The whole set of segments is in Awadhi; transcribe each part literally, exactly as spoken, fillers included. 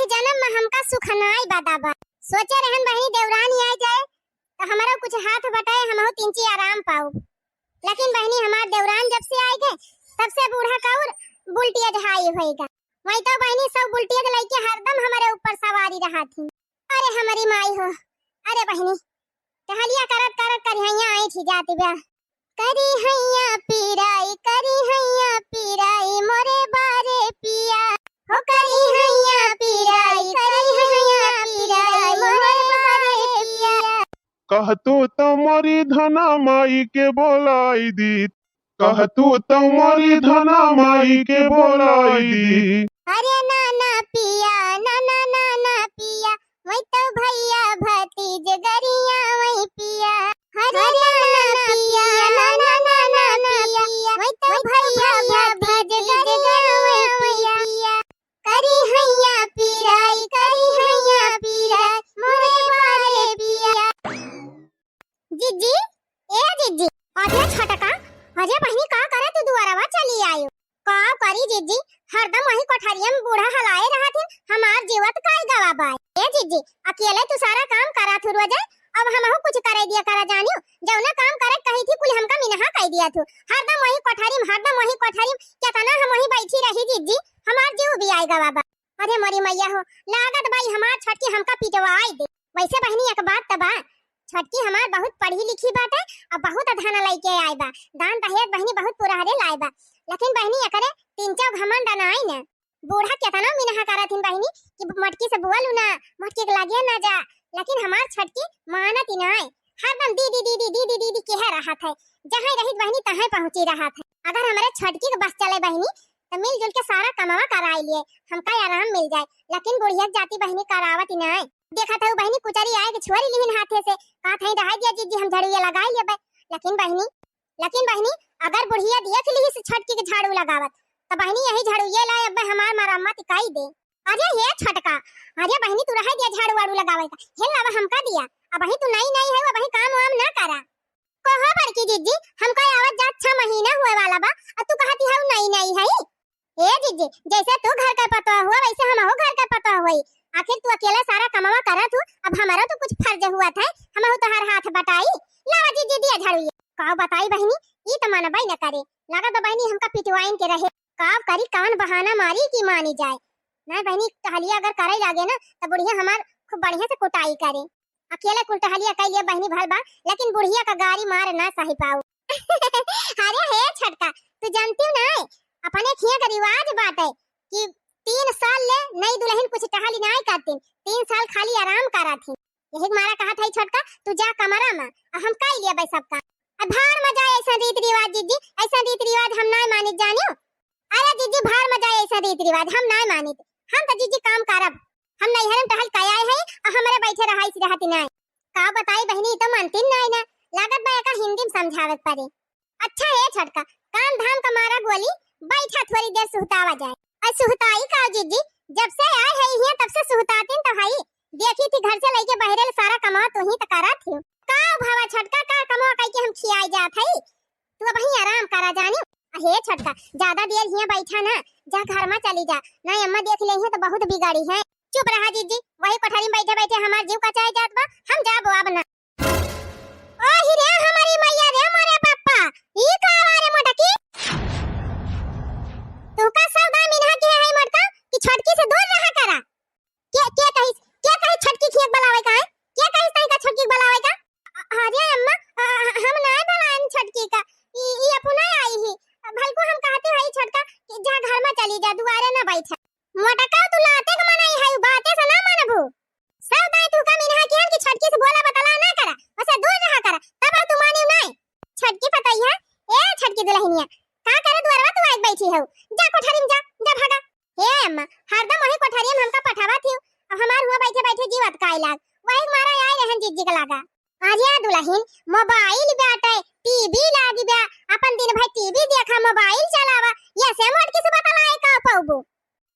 जनम मा हमका सुख नाई बा दादा। सोचे रहन बहिनी देवरानी आइ जाए, त हमरो कुछ हाथ बटाए, हमहू तिनची आराम पाउब। लेकिन बहिनी हमार देवरान जब से आइ गए, तब से बूढ़ा का और बुलटिया जहाई होइगा। वही तो बहिनी सब बुलटिया लइके हरदम हमरे ऊपर सवारी रहत ही। अरे हमरी माई हो, अरे बहिनी, टहलिया करत करत करिहैया ऐंठी जात बा। करिहैया पिराई, करिहैया पिराई मोरे बारे पिया। हो करिहैया पिराई, करिहैया पिराई मोरे बारे पिया। कहतू त मोरी धना माई के बोलाई दी, कहतू त मोरी धना माई के बोलाई दी। अरे ना ना पिया, ना ना ना ना पिया, वही तो भैया भतीज गरिया वही पिया। अरे ना ना पिया, ना ना ना ना पिया, वही तो भैया भतीज गरिया वही पिया। करिहैया पिराई, करिहैया पिराई मोरे बारे पिया। जिज्जी, ए जिज्जी, अरे छोटका, अरे बहिनी का करे तू दुआरवा चली आयो? का करी जिज्जी, हरदम वही कोठरिया में बूढ़ा हलाए रहत हिन, हमार जीवत काई गवा बाय। ए जिज्जी, अकेले तू सारा काम करा थू रोजे, अब हमहू कुछ करे दिया करा जानियो, जौना काम करे कही थी कुल हमका मिनहा कई दिया थू। हरदम वही कोठरी में, हरदम वही कोठरी में, केतना हम वही बैठी रही जिज्जी, हमार जीव भी आए गवा बा। अरे मोरी मैया हो, लागत बाई हमार छोटकी हमका पिटवाई दे। वैसे बहिनी एक बात त बा, छोटकी हमार बहुत पढ़ी लिखी बाटे, अब बहुत धन लइके आए बा, दान दहेज बहिनी बहुत पुरहरे लाए बा, लेकिन बहिनी एकरे तीन चार घमंड नाई न। बूढ़ा केतनो मिनहा करत हिन बहिनी कि मोटकी से बोल ना, मोटकी के लगे ना जा, लेकिन हमार छोटकी मानत ही नाई, हरदम दीदी दीदी दीदी दीदी कहे रहत है, जहाँ रहित बहिनी तहाँ पहुँची रहत है। अगर हमरे छोटकी के बस चले बहिनी, त मिलजुल के सारा कमवा कराई लिए, हमका आराम मिल जाए। लेकिन बुढ़िया के जाति बहिनी करावत ही नाई। देखत हऊ बहिनी कुचरी आए के छोरी लिहिन हाथे से, कहत हई, "रहाई दिया जिज्जी, हम झड़ुए लगाई लेबे।" लेकिन बहिनी, लेकिन बहिनी, अगर बुढ़िया देख लिहिस छोटकी के झाड़ू लगावत, त बहिनी यही झड़ुए लाए अब्बे हमार मरम्मत कई दे। अरे हे छोटका, अरे बहिनी तू रहाई दिया झाड़ू वाड़ू लगावे का, हे लावा हमका दिया। अब वही तू नई नई है, अब वही काम वाम ना करा। कहो बड़की जिज्जी, हमका आवत जात छह महीना हुए वाला बा, आ तू कहती हऊ नई नई है। ए जिज्जी, जैसे तू घर का पतोह हुआ, वैसे हमहू घर का पतोह हुई। आखिर तू अकेला सारा कमवा करत हू, अब हमारा तो कुछ फर्ज हुआ था, हमहू तोहार हाथ बटाई। लावा जिज्जी दिया झाड़ू ये। का बताई बहिनी, ई त मनबई न करे। लागत बा बहिनी हमका पिटवाइन के रहे। का करी, कवन बहाना मारी कि मानी जाए। नहीं बहिनी, टहलिया अगर करे लागे ना, त बुढ़िया हमार खूब बढ़िया से कुटाई करे। अकेले कुल टहलिया कई लिए बहिनी भल बा, लेकिन बुढ़िया का गारी मार ना सही पाऊ। अरे हे छोटका, तू जानती हूँ ना, अपने खिया का रिवाज बाटे कि तीन साल ले नई दुल्हन कुछ टहली नाई करती, तीन साल खाली आराम करत ही। यही के मारा कहत है छोटका, तू जा कमरा में, आ हम कई लिए बे सब काम। अब भाड़ में जाए ऐसा रीत रिवाज जिज्जी, ऐसा रीत रिवाज हम नाई मानित जानियो। अरे जिज्जी, भाड़ में जाए ऐसा रीत रिवाज, हम नाय मानित। हम तो जिज्जी काम करब। हम नैहर में टहल के आए हैं, आ हमरे बैठे रहाई से रहती नाय। का बताई बहिनी, ई तो मानती नाय ना। लागत बा एका हिंदी में समझावे के पड़े। अच्छा हे छोटका, काम धाम का मारा गोली, बैठा थोड़ी देर सुहतावा जाए। और सुहताई का जिज्जी, जब से आए है हियां तब से सुहतातीन तो हई। देखी थी घर से लइके बहरे ले सारा कमावा तू ही तो करा थी। का भवा छोटका, का कमावा कई के हम खियाई जात हई? तू अबहीं आराम करा जानी। अहे छोटका, ज्यादा देर हियां बैठा ना, जा घर में चली जा, नहीं अम्मा देख लेइहें तो बहुत बिगाड़ी है। चुप रहा जिज्जी, वही कोठरी में बैठे बैठे हमार जीव कचाए जात बा, हम जाबो अब ना। ओ हिरे हमारी मैया रे मोरे पप्पा, ई का आवा रे मोटकी? तू का सौदा मिनहा के है मोटका कि छोटकी से दूर रहा करा? के, के कहिस, के कहिस छोटकी खिया के बलावे का है? के कहिस तई का छोटकी के बलावे का? अ-, अरे अम्मा, अ, हम नाय बलाएन छोटकी का। ई, ई अपना आई ही। भलको हम कहते हई छोटका कि जा घर में चली जा, दुआरे ना बैठा। मोटका तू लाते के मनई है, बाते से ना मनबू। सब दाई तू का मिनहा किहन कि छोटकी से बोला बतला ना करा, ओसे दूर रहा करा, तब तू मानियो नाय। छोटकी पतोहिया, ए छोटकी दुल्हनिया, का करे दुआरवा तू आके बैठी हऊ? जा कोठरी में जा, जा भागा। हे अम्मा, हरदम वही कोठरिया में हमका पठावा थियू। अब हमार हुआ बैठे बैठे जीवत काई लाग। वही मारा आए रहन जिज्जी के लागा। अरे दुल्हन, मोबाइल बाटे, टीवी लागी बा, अपन दिन भर टीवी देखा, मोबाइल चलावा, ये से मोटकी से बतलाए का पौबू?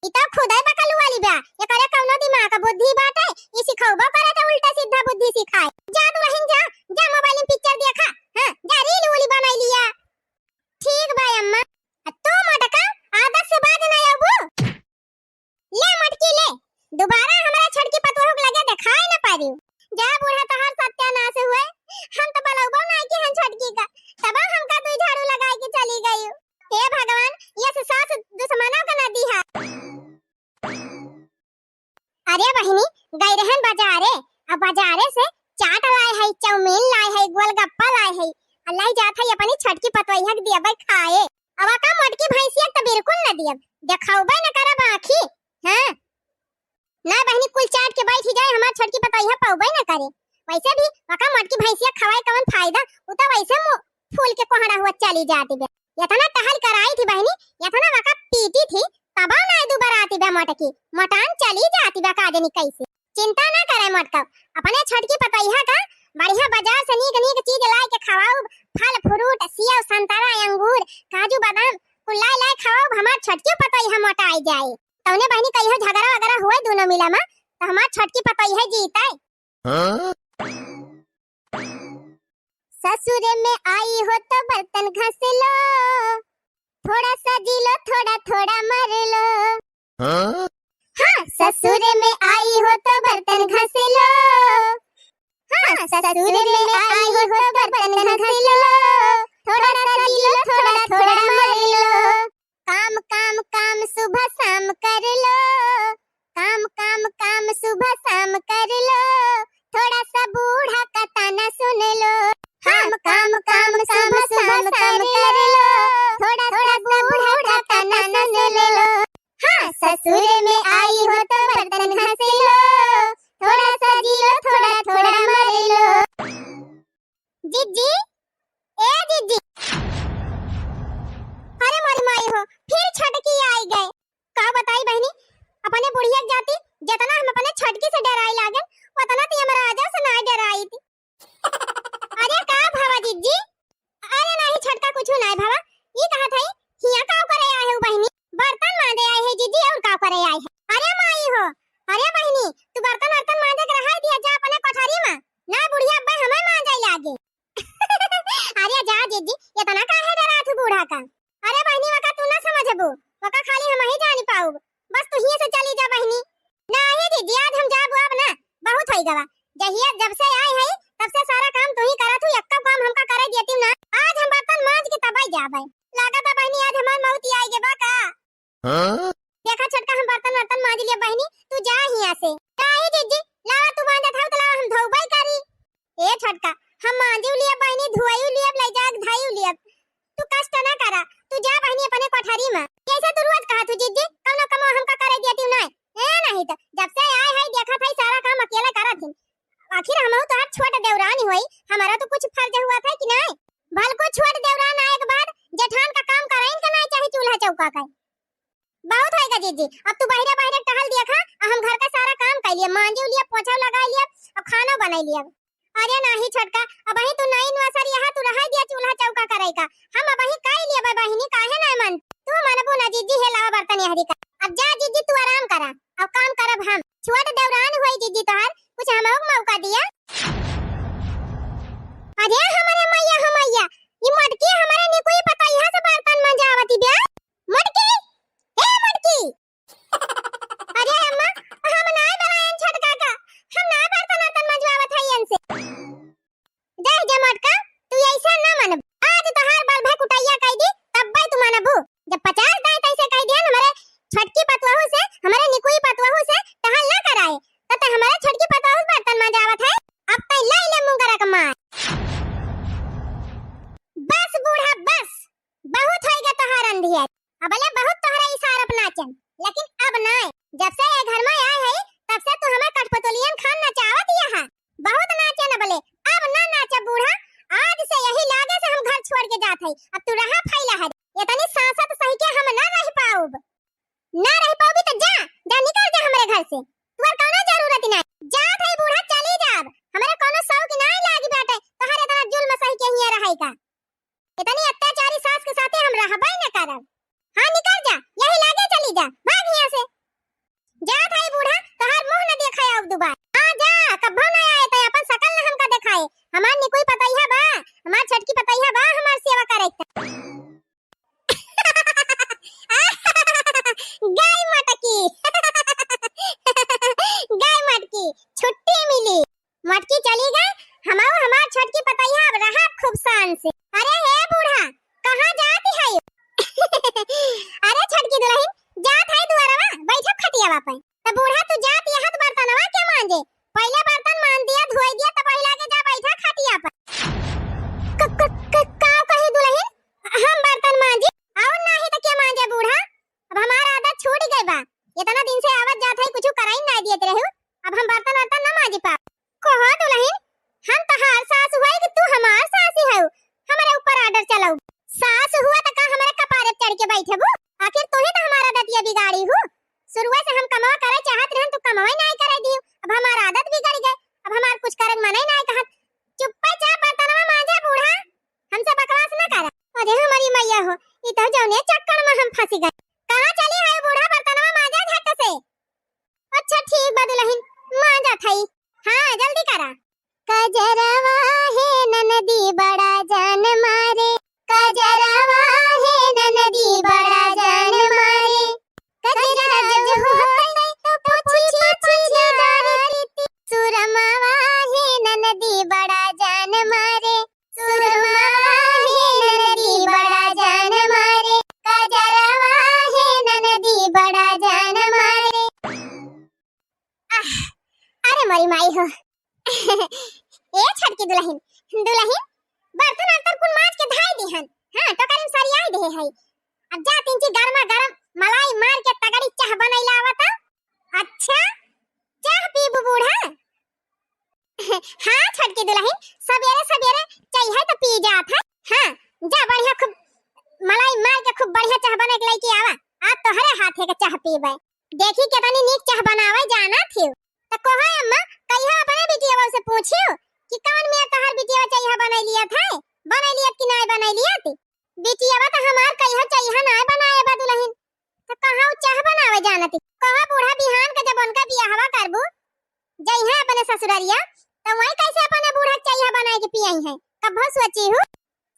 ई तो खुदे बकलू वाली बा, एकरे कौनो दिमाग बुद्धि बाटे, ई सिखौबो करे तो उल्टा सीधा बुद्धि सिखाए। जा दुल्हन जा, जा मोबाइल में पिक्चर देखा, हाँ, जा रील उल बनाई लिया। ठीक बा अम्मा। आ तू मोटका, आदत से बाज ना आबू। ले मटकी ले, दोबारा बहिनी, गई रहन बाजारे, अब बाजारे से चाट लाए है, चाउमीन लाए है, गोलगप्पा लाए है, आ लाई जात है अपनी छोटकी पतोहिया के दियबै खाए। अब का मोटकी भैंसिया के तो बिल्कुल न दियब, देखौबै न करब आँखी। हाँ, ना बहिनी, कुल चाट के बैठ ही जाए, हमार छोटकी पतोहिया पौबै न करे। वैसे भी वका मोटकी भैंसिया खवाए कवन फायदा, उ तो वैसे मुँह फूल के कोहड़ा हुआ चली जाती बे। इतना टहल कराई थी बहिनी, इतना वका पीटी थी, तबो ना दुबराती बे मोटकी, मोटान चली जाती बे का जनी कैसे। चिंता ना करे मोटका, अपने छोटकी पतोहिया का बढ़िया बाजार से नीक नीक चीज लाए के खवाऊ, फल फ्रूट, सेव, संतरा, अंगूर, काजू, बादाम, कुल लाए लाए खवाऊ, हमार छोटकी पतोहिया मोटाई जाए। तौने बहिनी कहियो झगड़ा वगैरह हुए दोनों मिला में, तो हमार छोटकी पतोहिया जीते। हाँ? ससुर में आई हो तो बर्तन घस लो, थोड़ा सा जी लो, थोड़ा थोड़ा मर लो। हाँ? हाँ, ससुर में आई हो तो बर्तन घस लो। हाँ, ससुर में आई हो तो बर्तन घस लो, थोड़ा सा जी लो, थोड़ा थोड़ा मर लो। काम काम काम सुबह शाम कर लो, काम काम काम सुबह शाम कर लो, थोड़ा सा बूढ़ा का ताना सुन लो। काम काम काम सुबह शाम कर लो, थोड़ा सा बूढ़ा का ताना सुन लो। हाँ, ससुर में आई हो तो बर्तन घस लो, थोड़ा सा जी लो, थोड़ा थोड़ा मर लो। जिज्जी, ए जिज्जी। अरे मोरी माई हो, फिर छोटकी आई गए। का बताई बहिनी, अपने बुढ़िया के जाती, जितना हम अपने छोटकी से डराई लागन, उतना ती हमरा राजा से ना डराई थी। अरे का भवा जिज्जी? अरे नाही छोटका, कुछ नाही भवा। ई कहत है, हिया का करे आए हो बहिनी? बर्तन मांजे आए है जिज्जी, और का करे आए है? अरे माई हो, अरे बहिनी, तू बर्तन वर्तन मांजे के रहाई दिया, जा अपने कोठरी में। ना बुढ़िया अब्बे हमें मांजे लागे। अरे जा जिज्जी, इतना काहे डरात हूँ बूढ़ा का? अरे बहिनी, वका तू ना समझबू, वका खाली हम ही जानी पाउब। बस तू हिये से चली जा बहिनी। नाही जिज्जी, आज हम जाबू अब ना, बहुत होई गवा। जहिया जब से आए है, तब से सारा काम तू ही करत हूँ, एक्का काम हमका करे देती ना। आज हम बर्तन मांज के तबई जाबे। लागत है बहिनी, आज हमार मौत ही आई गे बा का? हाँ? देखा छोटका, हम बर्तन वर्तन मांज लिया बहिनी, तू जा हिया से। नाही जिज्जी, लावा तू मांजत हऊ तो लावा हम धोबई करी। ए छोटका, हम मांजियो लिया बहिनी, धुआइयो लिया, ले जाके धाइयो लिया। तू कष्ट ना करा, तू जा बहिनी अपने कोठरी में। कैसे तू रोज कहा तू जिज्जी, कौनो कमो हमका करे देती नहीं। ए नहीं तो, जब से आए है देखा था सारा काम अकेले करत ही। आखिर हमहू तो हर छोट देवरानी होई, हमारा तो कुछ फर्ज हुआ था कि नहीं? भलको छोट देवरान आए के बाद जेठान का काम कराइन के नहीं चाहे चूल्हा चौका का। बहुत होएगा जिज्जी, अब तू बहिरे बहिरे टहल दिया खा, आ हम घर का सारा काम कर लिया, मांजी लिया, पोछा लगा लिया, अब खाना बनाई लिया। अरे नाही छोटका, अबही तू नई नुआ सर यहाँ तू रहाई दिया चूल्हा चौका करे का, हम अबही कर लिया बहिनी, काहे ना मन, तू मनबू ना जिज्जी, हे लावा बर्तन यहरी का। अब जा जिज्जी तू आराम करा, अब काम करब हम। छोट देवरान होई जिज्जी तोहार, कुछ हमहू के मौका दिया। अरे हमरे मैया हो मैया, ई मोटकी हमरे निकुई पतोहिया से बर्तन मंजावती बे। मोटकी, ए मोटकी। अरे अम्मा, हम नाय बलायन छोटका का, हम नाय बर्तन वर्तन मंजवावत हई इनसे। देख जे मोटका, तू ऐसा ना मनबू। आज तोहार बल भे कुटैया कई दी, तब्बे तू मनबू। जब पचास दाई तैसे कह दिया हमरे छोटकी पतवहू से, हमरे निकुई पतवहू से टहल ना कराए, त ते हमरे छोटकी पतवहू से बर्तन मंजावत है। अब तै ले ले मुंगरा के मार। बस बूढ़ा बस, बहुत होइगा तोहार अंधिया। अबले बहुत तोहरा इशारा पे नाचन, लेकिन अब नाय। जब से ये घर में आए है, तब से तू हमें कठपुतलियन खान नचावत यहाँ। बहुत नाचे न बले, अब ना नाचे बूढ़ा, आज से यही लागे से हम घर छोड़ के जात हई। अब तू रहा फैला है, इतनी सांसत सही के हम ना रह पाउब। ना रह पाउबी तो जा, जा निकल जा हमरे घर से, तुअर कौनो जरूरत नहीं। जात हई बूढ़ा, चली जाब, हमरे कौनो शौक नहीं लागी बाटे, तोहरे इतना जुल्म सही के हिया रहे का। इतनी अत्याचारी सास के साथे हम रहबे न करब। हाँ, निकल जा, यही लागे चली जा, भाग यहाँ से। जा भाई बूढ़ा, तोहार मुंह न देखाए अब दुबार। हाँ जा, कब्बो न आए, तै अपन शकल न हमका देखाए। हमार निकुई पतैया बा, हमार छटकी पतैया बा, हमार सेवा करे के। गई मटकी। बा। इतना दिन से आवत जात है, कुछ कराई ना दियत रहू, अब हम बर्तन वर्तन ना मांजी पा। कहो दुलहिन, हम तहार सास हुई कि तू हमार सास ही हऊ, हमरे ऊपर order चलाऊ। सास हुआ त का हमरे कपारे चढ़ के बैठबू? आखिर तू ही तो हमार आदतिया बिगाड़ी हू। शुरुए से हम कमवा करे चाहत रहन, तू कमवा ही नाई करे दियो। अब हमार आदत बिगड़ गए, अब हमार कुछ करे मन ही नाई कहत। चुप्पे चाप बर्तनवा मांजा बूढ़ा, हमसे बकवास ना करा। अरे हमारी मैया हो, ई तो जौने चक्कर में हम फंसी गए। कहाँ चली है बूढ़ा, बर्तनवा मांजा झट से। अच्छा ठीक बा दुलहिन, मांजा थई। हाँ जल्दी करा। कजरवा हे ननदी बड़ा जान मारे, कजरवा हे ननदी बड़ा जान मारे। कजरा जो होतै तो पूछी पूछी डारती, सुरमवा हे ननदी बड़ा जान मारे, सुरमवा हे ननदी बड़ा जान मारे, कजरवा हे ननदी बड़ा जान मारे। आह, अरे मोरी माई हो। ए छोटकी दुलहिन, दुलहिन, बर्तन अर्तन कुल मांज के धाई दिहन। हाँ, टोकरी में सरियाई दिहे है। अब जा तिनची गरमा गरम मलाई मार के तगड़ी चाह बनैला आवता। अच्छा, चाह पीबू बूढ़ा? हाँ छोटकी दुलहिन, सबेरे सबेरे चाहिए तो पी जात है। हाँ, जा बढ़िया खूब मलाई मार के खूब बढ़िया चाह बना के लेके आवा। आज तोहरे हाथे के चाह पीबे। देखी केतनी नीक चाह बनावे जानत हियो। त कहो अम्मा, कहियो अपने बिटियवा से पूछियो कि कौन मेर तोहर बिटियवा चाहिए बनैलियत है, बनैलियत कि नाय बनैलियत? बिटियवा त हमार कहियो चाहिए नाय बनाए बा दुलहिन। त कहाँ उ चाह बनावे जानती? कहो बूढ़ा बिहान के जब उनका बियाहवा करबू, जइहे अपने ससुररिया, त वही कैसे अपने बूढ़ा के चाहिए बनाए के पियाई है? कब्बो सोची हूँ?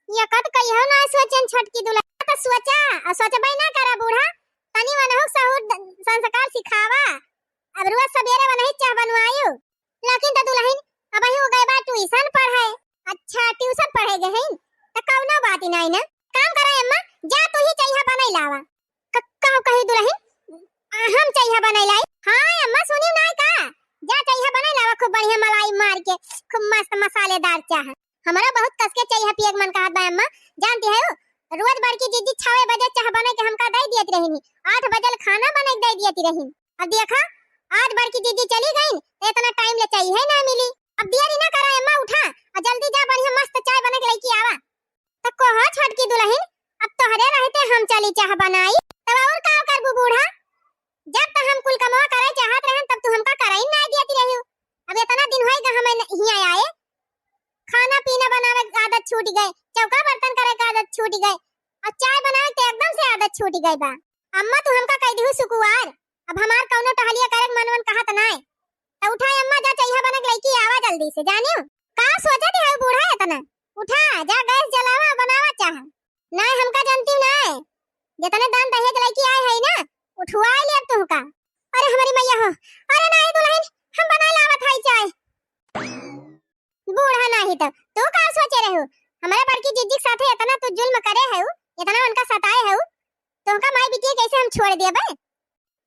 ये कत कहियो ना सोचन छोटकी दुलहिन। त सोचा, आ सोचबे ना करा बूढ़ा, तनी वनहु सहूर द-, संस्कार सिखावा। अब रोज सबेरे वनही चाह बनवायु। लेकिन त दुलहिन, अबही उ गए बा tuition पढ़े। अच्छा, tuition पढ़े गए हैं, त कौनो बात ही नहीं ना। काम करा अम्मा, जा तू ही चाहिए बनाई लावा। क-, का कही दुलहिन? आ, हम चाहिए बनाई लाई? हाँ अम्मा, सुनी नाय का? जा चाहिए बनाई लावा, खूब बढ़िया मलाई मार के, खूब मस्त मसालेदार चाह। हमरा बहुत कस के चाहिए पिए के मन कहत बा अम्मा। जानती है, रोज बड़की जिज्जी छवे बजे चाह बने के हमका दे दियत रहिनी, आठ बजे खाना बने के दे दियत रहिन। अब देखा, आज बड़की जिज्जी चली गईन, त इतना time ले चाहिए ना मिली। अब देरी ना करा अम्मा, उठा आ जल्दी जा, बढ़िया मस्त चाय बने के लेके आवा। त कहो छोटकी दुलहिन, अब तोहरे रहते हम चली चाह बनाई, तब और का करबू बूढ़ा? जब त हम कुल कमवा करे चाहत रहन, तब तू हमका करे ही ना दियत रहियो। अब इतना दिन होई गा हमें न-, हियां आए, खाना पीना बनावे के आदत छूट गए, चौका बर्तन करे के आदत छूट गए, और चाय बनावे के एकदम से आदत छूट गए बा। अम्मा तू हमका कह दिहू सुकुवार, अब हमार कौनो टहलिया करे के मन वन कहत नाय। त उठा अम्मा, जा चइहा बने के लइकी आवा जल्दी से, जानियो। का सोचत है बूढ़ा इतना? उठा, जा gas जलावा, बनावा चाह। नाय हमका जानती नाय, जितने दान दहेज लइकी आए है ना, उठवाए ले अब तुहका। अरे हमारी मैया हो, अरे नाय दुलहिन, हम बनाए लावत है चाय। बूढ़ा नाही त तू का सोचे रहू? हमरा बड़की जिज्जी के साथे इतना तू जुल्म करे हऊ, इतना उनका सताए हऊ, तोहका माई बिटिया कैसे हम छोड़ देबे?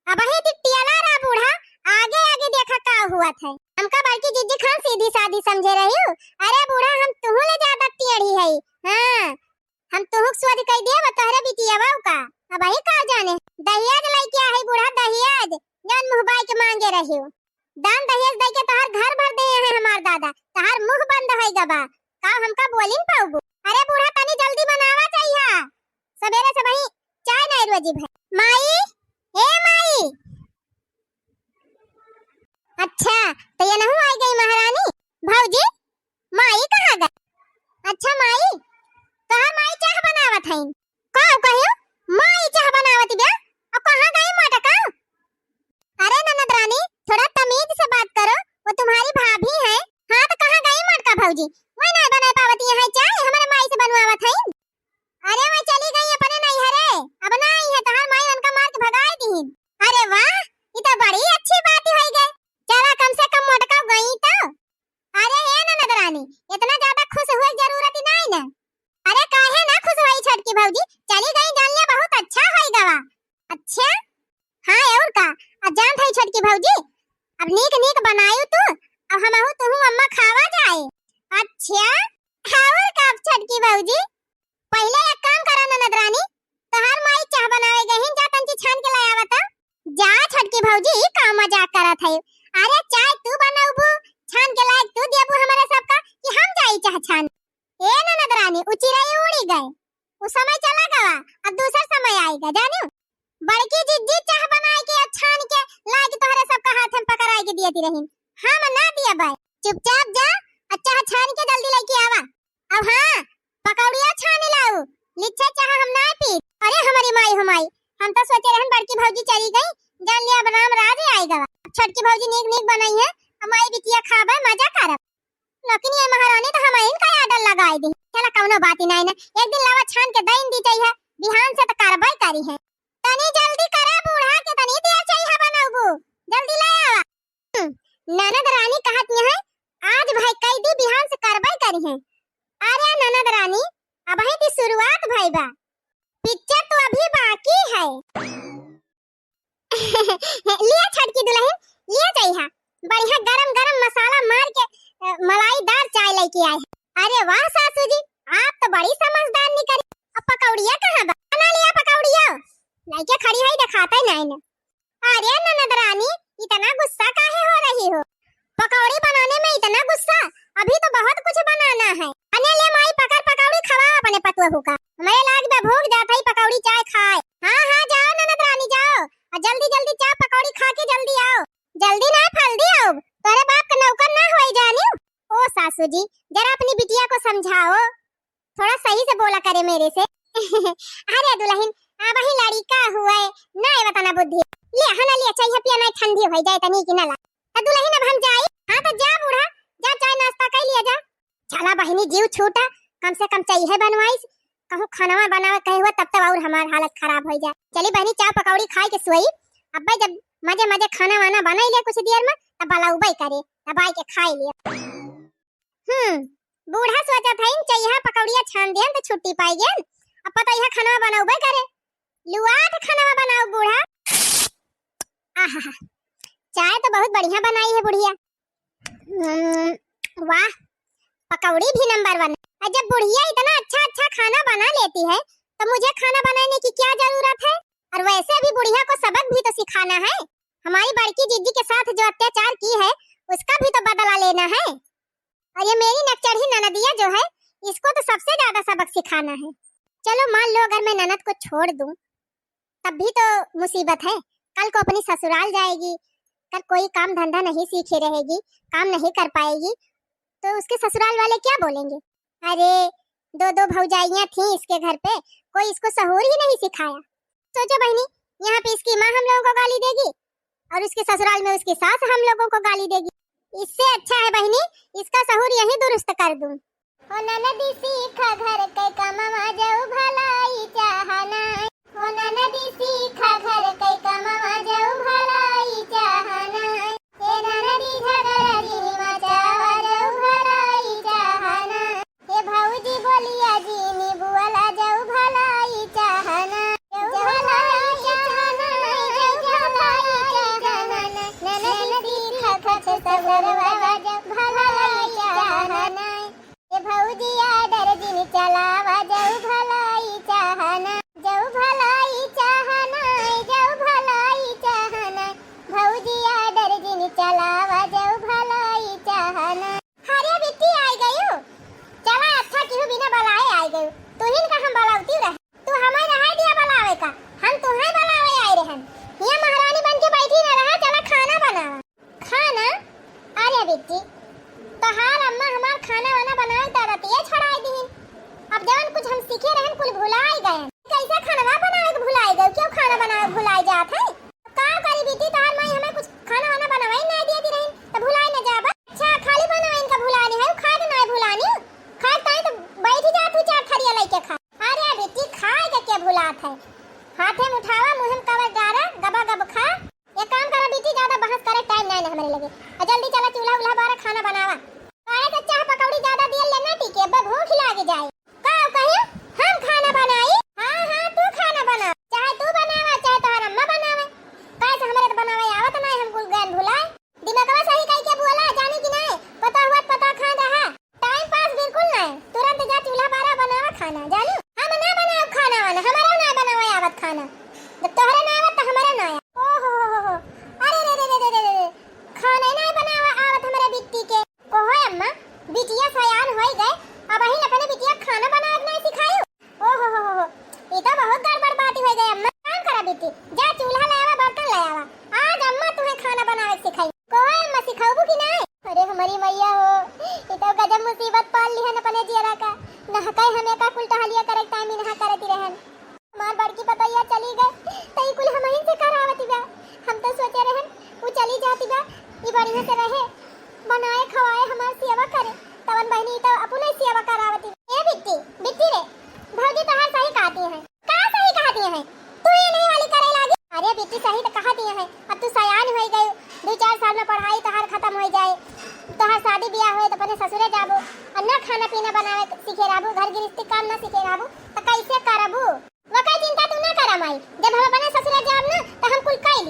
अबही टिकटियाला रहा बूढ़ा, आगे आगे देखा का हुआ था। हमका बड़की जिज्जी खान सीधी सादी समझे रही हूँ। अरे बूढ़ा, हम तुहू ले ज्यादा टेढ़ी है। हाँ, हम तुहू के सोझ कह दिया बा तोहरे बिटिया बाऊ का। अबही का जाने दहियाज लइके है बूढ़ा, दहियाज जौन मुँह बाई के मांगे रही हूँ। दान दहेज दे के तोहर घर भर दे हैं हमार दादा, तोहर मुँह बंद होई गबा, का हमका बोलिन पाउबू? अरे बूढ़ा, तनी जल्दी बनावा चाहिए, सबेरे से वही चाय नहीं रोजी भर। माई, ए माई। अच्छा, तो ये नहु आई गई महारानी। भौजी, माई कहाँ गई? अच्छा माई, तोहर माई चाह बनावत हईन। का कहियो? माई चाह बनावत बिया? अब कहाँ गई मोटका? अरे ननद रानी, थोड़ा तमीज से बात करो, वो तुम्हारी भाभी है। हाँ तो कहाँ गई मोटका भौजी? वही ना बना पावती है चाय, हमारे माई से बनवावत है। अरे वह चली गई अपने नैहरे, अब ना आई है, तोहार माई उनका मार के भगाई दीन। अरे वाह, ये तो बड़ी अच्छी बात होई गई। चला कम से कम मोटका गई तो। अरे हे ननद रानी, इतना ज्यादा खुश हुए जरूरत ही नहीं ना। अरे काहे ना खुश हुई छोटकी भौजी, चली गई जान लिया, बहुत अच्छा होई गवा। अच्छा, हाँ और का, अब जानत है छोटकी भौजी, अब नीक नीक बनायू तू, अब हमहू तुहू अम्मा खावा जाए। अच्छा, और का छोटकी भौजी, पहले एक काम करा ननद रानी, तोहार माई चाह बनावे गईन, जा तंची छान के ले आवा तो। भौजी, ई का मजाक करत है? अरे, चाय तू बनउबू, छान के लाइके तू देबू हमरे सबका कि हम जाई चाह छान? ए ननद रानी, उ चिरई उड़ी गए, उ समय चला गवा, अब दूसर समय आइगा, जानिउ? बड़की जिज्जी चाह बनाइके आ छान के लाइके तोहरे सबका हाथ में पकड़ाइके दियती रहीन, हम ना दियबै। चुपचाप जा, आ चाह छान के जल्दी लइके आवा। अब हाँ, पकौड़िया छानी लाउ, लिच्छे चाह हम ना पी। अरे हमरी माई हो माई, हम तो सोचे रहन बड़की भौजी चली गई, जान लिया अब राम राज आइगा। अब छोटकी भौजी नीक नीक बनइहैं, हम माई बिटिया खाबै, मजा करब। लेकिन ये महारानी तो हमहिन का आर्डर लगाइ दी। चला कउनो बात ही नाहीं ना, एक दिन लावा छान के दइन दी चाहिए, बिहान से तो करबै करिहैं। तनी जल्दी करा बूढ़ा, के तनी देर चाहिए बनउबू, जल्दी ले आवा। हम्म, ननद रानी कहत हैं, आज भाई कई दी बिहान से करबै करिहैं। अरे ननद रानी, अबहीं ती शुरुआत भई बा, पिक्चर तो अभी बाकी है। लिया छोटकी दुलहिन, लिया जइहा, बढ़िया गरम गरम मसाला मार के, अ, मलाईदार चाय लइके आए हैं। अरे वाह सासू जी, आप तो बड़ी समझदार निकरी। अब पकौड़िया कहाँ बा? बना लिया पकौड़िया, लइके खड़ी है, देखात ही नाहीं ना। अरे ननद रानी, इतना गुस्सा काहे हो रही हो? पकौड़ी बनाने में इतना गुस्सा? अभी तो बहुत कुछ बनाना है। अने ले माई, पकड़ पकौड़ी, खवाओ अपने पतोहू का। हमरे लाग बा भूख, जात हई पकौड़ी चाय खाए। हाँ हाँ, जाओ ननद रानी जाओ, और जल्दी जल्दी चाय पकौड़ी खा के जल्दी आओ। जल्दी ना, फल्दी आओ, तोरे बाप का नौकर ना होई जानिउ। ओ सासू जी, जरा अपनी बिटिया को समझाओ, थोड़ा सही से बोला करे मेरे से। अरे दुलहिन, अबहीं लड़िका हुए, नाहीं वतना बुद्धि। ले, हना ले, चाय पिया, नाहीं ठंडी होइ जाए तनी कि ना ला। त दुलहिन, अब हम जाई। हाँ त जा बूढ़ा, जा चाय नाश्ता कइ लिया जा। चला बहिनी, जीव छूटा, कम से कम चाय बनवाइस, कहूँ खानवा बनावे कहे हुआ तब तब और हमार हालत खराब होइ जाए। चली बहिनी, चाय पकौड़ी खाइके सोई, अब्बै जब मजे मजे खाना वाना बनाइ ले कुछ देर में, तब बलउबै करे, तब आइके खाइ लिया। हम्म, बूढ़ा सोचत हइन, चइहा पकौड़िया छान देन त छुट्टी पाइ गेन। अब पतोहिया खनवा बनउबै करे। लुआठ खनवा बनाउ बूढ़ा। आहा, चाय तो बहुत बढ़िया बनाई है बुढ़िया। हम्म, वाह, पकौड़ी भी नंबर वन। और जब बुढ़िया इतना अच्छा अच्छा खाना बना लेती है, तो मुझे खाना बनाने की क्या जरूरत है? और वैसे भी बुढ़िया को सबक भी तो सिखाना है। हमारी बड़की जिज्जी के साथ जो अत्याचार की है, उसका भी तो बदला लेना है। और ये मेरी नकचढ़ी ननदिया जो है, इसको तो सबसे ज्यादा सबक सिखाना है। चलो मान लो, अगर मैं ननद को छोड़ दूं, तब भी तो मुसीबत है। कल को अपनी ससुराल जाएगी, कल कोई काम धंधा नहीं सीखे रहेगी, काम नहीं कर पाएगी, तो उसके ससुराल वाले क्या बोलेंगे? अरे, दो दो भौजाइयां थीं इसके घर पे, कोई इसको सहूर ही नहीं सिखाया। सोचो बहिनी, यहाँ पे इसकी माँ हम लोगों को गाली देगी और उसके ससुराल में उसकी सास हम लोगों को गाली देगी। इससे अच्छा है बहिनी, इसका सहूर यहीं दुरुस्त कर दूं। हो ननदी सीखा घर के कमवा, जऊ भलाई चाहना। हो ननदी सीखा घर के कमवा, जऊ भलाई चाहना। हे ननदी झगड़ा जिन मचावा, जऊ भलाई चाहना। हे भौजी बोलिया जिन बोला, जऊ भलाई चाहना। जऊ भलाई चाहना, जऊ भलाई चाहना। ननदी खखत सगरवा, जऊ भलाई चाहना। ए भौजी आर्डर जिन चलावा, जऊ भलाई चाहना, जऊ भलाई चाहना, जऊ भलाई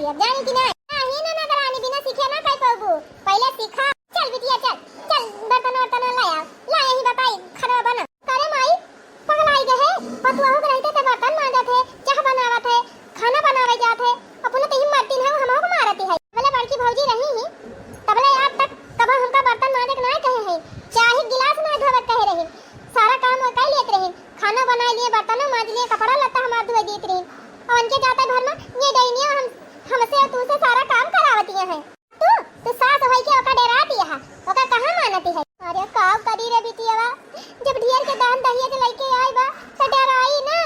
अब जानी कि नहीं? नहीं ना, ना रानी, बिना सीखे ना कर पाबू। पहले सीखा। चल बिटिया, चल, चल, बर्तन वर्तन ला आओ, ला यही बताई, खाना बना। करे माई, पगलाई गए है, पतुआ हो रहते ते बर्तन मांजत है, चाह बनावत है, खाना बनावे जात है, अपने तो ही मरती है, हम को मारती है। बोले बड़की भौजी रही ही, तबले आज तक कब हमका बर्तन मांजे के ना कहे है, चाहे गिलास ना धोवे कहे रही, सारा काम वो कर लेत रही, खाना बना लिए, बर्तनों मांज लिए, कपड़ा लत्ता हमार धोए देत रही। और उनके जाते भर में ये डैनिया हम, हमसे और तुमसे सारा काम करावती है। तू, तू सास होई के ओका डराती है, ओका कहाँ मानती है? अरे का करी रे बिटियावा, जब ढेर के दान दहेज लेके आई बा, तो डराई ना।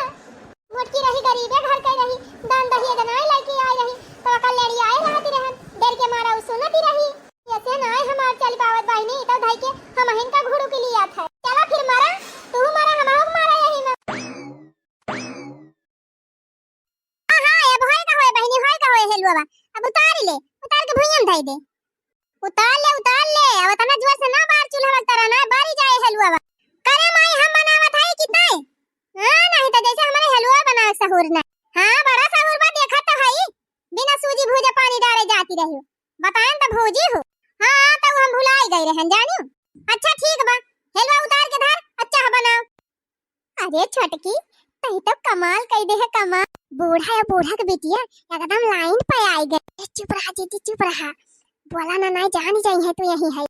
मोटकी रही, गरीबे घर के रही, दान दहेज ना लेके आई रही, तो ओका लड़ियाए रहती रहन, डर के मारा उ सुनती रही। ऐसे ना हमार चल पावत बहिनी, तो धई के हम हिन का घुड़ू के लिए था। चला फिर मरा, तू मरा, हम मारा यही में। हाँ, हाँ, अब होए का होए बहिनी, होए का होए हलुआ बा। अब उतार ले, उतार के भुइयां में धई दे। उतार ले, उतार ले, अब इतना जोर से ना बार चूल्हा बा, तारा ना बारी जाए हलुआ बा। करे माई, हम बनावत है कि तै? हाँ, नहीं तो जैसे हमारे हलुआ बनावे सहूर ना। हाँ, बड़ा सहूर बा, देखा तो है। बिना सूजी भूजे पानी डारे जाती रही। बताएं तो भौजी हो। हाँ, हाँ, तो हम भुलाई गए रहन, जानियो। अच्छा ठीक बा, हलुआ उतार के धर, अच्छा बनाओ। अरे छोटकी, तई तो कमाल कई दे है, कमाल। बूढ़ा या बूढ़ा के बिटिया एकदम लाइन पे आई गए। ए, चुप रहा दीदी, चुप रहा, बोला ना, नाई जानी जाई है तू यही है।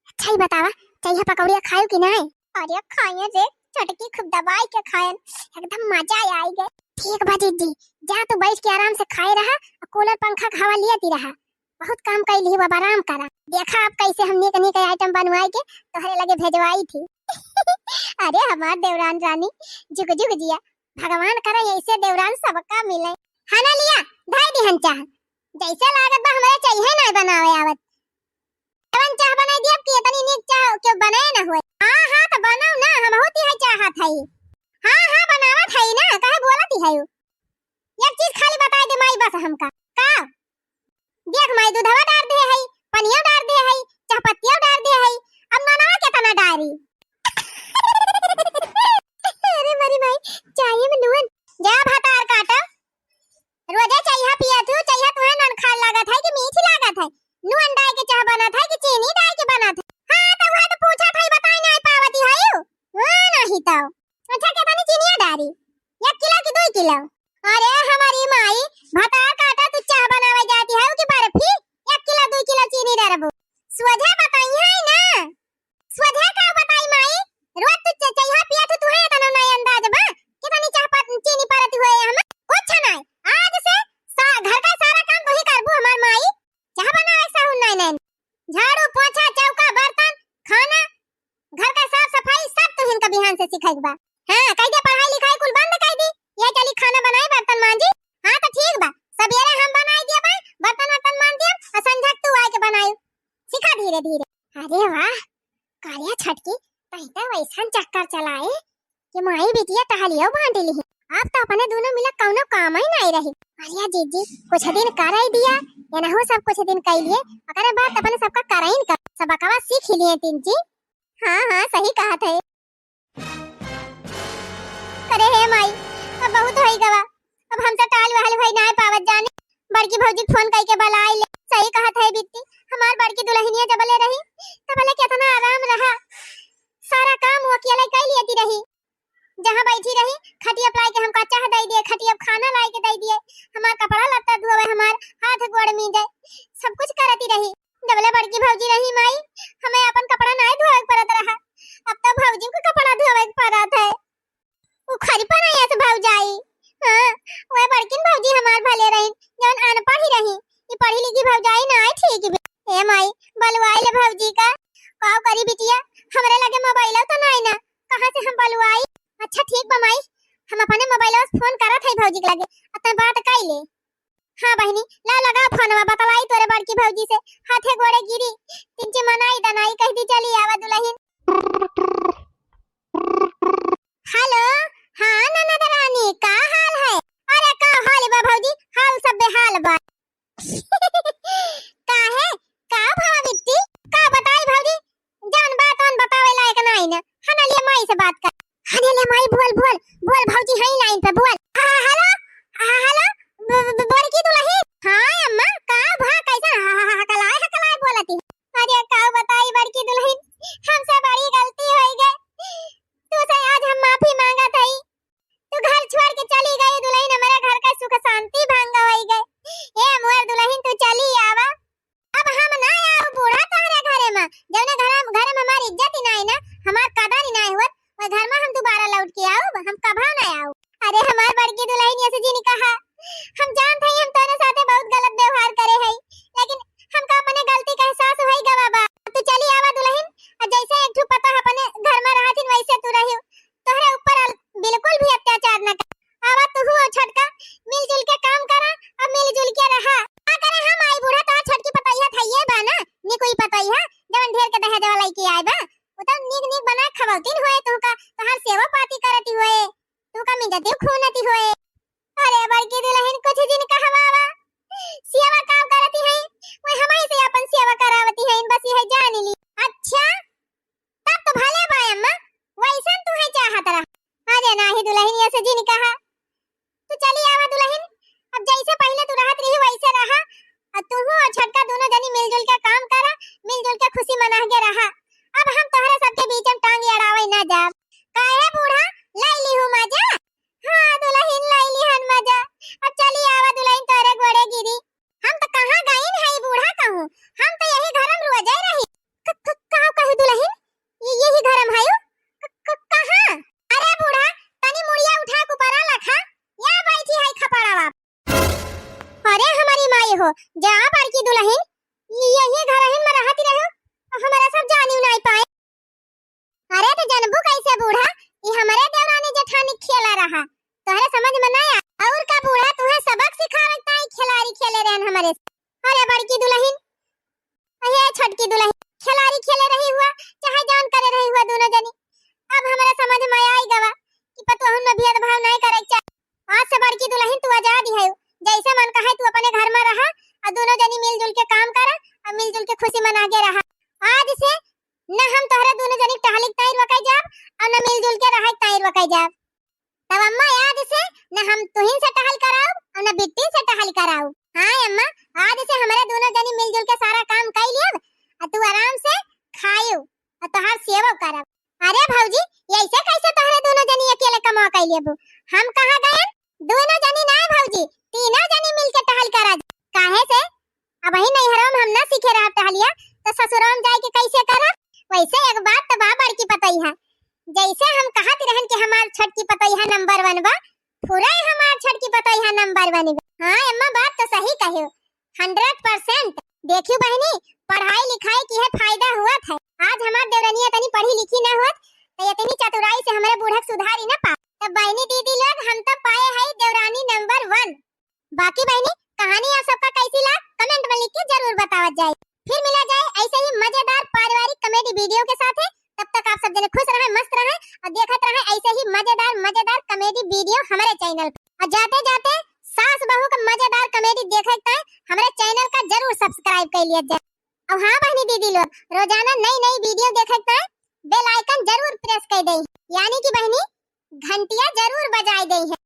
अच्छा ही बतावा, चाहिए पकौड़िया खायो कि नाई? अरे खाए रे छोटकी, खूब दबाई के खाए, एकदम मजा आई गए। ठीक बा दीदी, जा तू बैठ के आराम से खाए रहा, कूलर पंखा के हवा लियाती रहा। बहुत काम कैली बा, आराम करा। देखा अब कैसे हम नीक नीक आइटम बनवाई के तोहरे लगे भेजवाई थी। अरे हमार देवरान रानी, जुग जुग जिया, भगवान करे ऐसे देवरान सबका मिले। है ना लिया, धई दिहन चाह, जैसे लागत बा हमरे चाहिए ना बनावे आवत। जवन चाह बनाई दिया कि इतनी नीक चाह क्यों बनाए ना हुए। हाँ हाँ तो बनाओ ना, हम होती है चाहत है। हाँ हाँ बनावत है ना, काहे बोलती है? एक चीज खाली बताई दे माई बस हमका। का? देख माई, दूधवा डार दे है, पनिया डार दे है, चाह पत्तिया डार दे है, अब ननवा केतना डारी? अरे मरी माई, चाहिए में नून। जा भतार काटा, रोजे चाहिए पिया तू, चाहिए तुम्हें नन खाल लागत है कि मीठ लागत है? नून डाल के चाह बनत है कि चीनी डाल के बनत है? हाँ तो वह तो पूछा था, बताई नहीं पावती है यू। हाँ नहीं तो। अच्छा, केतनी चीनिया डारी? एक किलो कि दुई किलो? अरे हमारी माई, भतार काटा तू चाह बनावे जाती है कि बर्फी? एक किलो दुई किलो चीनी डरबू? सोझा बताई है ना। सोझा का बताई माई? रोज तू च-, चाहिए पिया तू, तुहे इतना नहीं अंदाज बा? केतनी चाह पत-, चीनी परत हुए हम? कुछ नहीं। आज से सा-, घर का सारा काम तू ही करबू हमार माई। चाह बनावे साहू नहीं नहीं। झाड़ू, पोछा, चौका, बर्तन, खाना, घर का साफ सफाई सब तू हिनका बिहान से सिखाई बा। हाँ, कह दे पढ़ाई लिखाई कुल बंद कर दी, ये चली खाना बनाई, बर्तन मांजी। हाँ तो ठीक बा, सवेरे हम बनाई दिया बा, बर्तन वर्तन मांज दिया, और संझा तू आए के बनाई, सिखा धीरे धीरे। अरे वाह, कालिया छटकी, तही तो वैसन चक्कर चलाए कि माई बिटिया टहलियो बांट ली। अब तो अपने दोनों मिला कौनो काम ही नहीं रही। अरे जीजी, कुछ दिन कर ही दिया, एनहू सब कुछ दिन कर लिए, ओकरे बाद अपने सबका करइन कर, सबकवा सीख लिए तीन जी। हाँ हाँ, सही कहा थे। अरे हे माई, अब बहुत होई गवा, अब हमसे टाल वहल भई नाय पावत जाने। बड़की भौजी के फोन कई के बलाई ले। सही कहत है बिट्टी, हमार बड़की दुल्हनिया जबले रही, तबले केतना आराम रहा। सारा काम वो अकेले कई लेती रही। जहाँ बैठी रही, खटिया लाई के हमका चाह दई दिए, खटिया खाना लाई के दई दिए, हमार कपड़ा लत्ता धोवे, हमार हाथ गोड़ मीजे, सब कुछ करती रही। जबले बड़की भौजी रही माई, हमें अपन कपड़ा नाय धोवे के पड़त रहा, अब तो भौजी को कपड़ा धोवे के पड़त है। उ खरी पर आया से भौजाई। हाँ, वह बड़किन भौजी हमार भले रही, जौन अनपढ़ ही रही। ये पढ़ी लिखी भौजाई ना है ठीक भी। ए माई, बलवाई ले भौजी का। का करी बिटिया, हमरे लगे मोबाइल तो नहीं ना, कहाँ से हम बलवाई? अच्छा ठीक बा माई, हम अपने मोबाइल से फोन करत है भौजी के लगे, अब तैं बात कर ले। हाँ बहिनी, ला लगा फोनवा, बतलाई तोरे बड़की भौजी से, हाथे गोड़े गिरी, तिनची मनाई दनाई, कह दी चली आवा दुल्हन। हेलो, हाँ ननद रानी, का हाल है? अरे का हाल बा भौजी, हाल सब बेहाल बा। का है? का भवा बिट्टी? का बताई भौजी, जौन बात उन बतावे लायक नाई ना। हनलिया माई से बात कर। हनलिया माई बोल, बोल, बोल भौजी, है लाइन पे बोल। हाँ, हाँ, हेलो, हाँ, हेलो, ब-, ब-, बड़की दुल्हन। हाँ, हो जा बड़की दुलहिन, ये, ये, ये घरहिन में रहत रहो, हमरा सब जानियो नाई पाए। अरे तो जनबू कैसे बूढ़ा, ये हमरे देवरानी जेठानी खेला रहा, तोहरे समझ में ना आया। और का बूढ़ा, तुहे सबक सिखावे ताई खिलाड़ी खेले रहन हमरे से। अरे बड़की दुलहिन, अहे छोटकी दुलहिन, खिलाड़ी खेले रही हुआ, चाहे जान करे रही हुआ दोनों जनी। अब हमरा समझ में आई गवा कि पतोहन में भेदभाव नहीं करे के चाही। आज से बड़की दुलहिन तू आजाद है, जैसे मन कहे तू अपने घर में रहा और दोनों जनी मिलजुल के काम करा और मिलजुल के खुशी मना के रहा। आज से न हम तोहरे दोनों जनी टहलिक ताई रोके जाब और न मिलजुल के रहे ताई रोके जाब। तब अम्मा, आज से न हम तुहिन से टहल कराऊ और न बिट्टी से टहल कराऊ। हाँ अम्मा, आज से हमरे दोनों जनी मिलजुल के सारा काम कर लियब, और तू आराम से खायू और तोहार सेवा करब। अरे भौजी, ऐसे कैसे तोहरे दोनों जनी अकेले कमा कर लेबू? हम कहाँ गए? दोनों जनी ना भौजी, तीनों जनी मिलके टहल करा। काहे से? अब ही नैहरवा में हम ना सीखे रहा टहलिया, तो ससुरवा में जाए के कैसे करब? वैसे एक बात तो बा बड़की पतोहिया, जैसे हम कहत रहन कि हमार छोटकी पतोहिया नंबर वन बा, पूरा ही हमार छोटकी पतोहिया नंबर वन बा। हाँ अम्मा, बात तो सही कहो, हंड्रेड परसेंट। देखियो बहनी, पढ़ाई लिखाई की है फायदा हुआ था। आज हमार देवरनिया इतनी पढ़ी लिखी ना होत, तो इतनी चतुराई से हमारे बूढ़क सुधारी ना पा। तो बहनी दीदी लोग, हम तो पाए है देवरानी नंबर वन। बाकी बहनी, कहानी आप सबका कैसी लाग, कमेंट में लिख के जरूर बतावत जाए। फिर मिला जाए ऐसे ही मजेदार पारिवारिक कॉमेडी वीडियो के साथ। तब तक आप सब जने खुश रहें, मस्त रहें और देखत रहें ऐसे ही मजेदार, मजेदार कॉमेडी वीडियो हमारे चैनल पर। और जाते जाते सास बहू का मजेदार कॉमेडी देखे के ताई हमारे चैनल का जरूर सब्सक्राइब कर लिया जाए। और हाँ बहनी दीदी लोग, रोजाना नई नई वीडियो देखे के ताई बेल आइकन जरूर प्रेस कर दें, यानी कि बहनी घंटिया जरूर बजाए दें।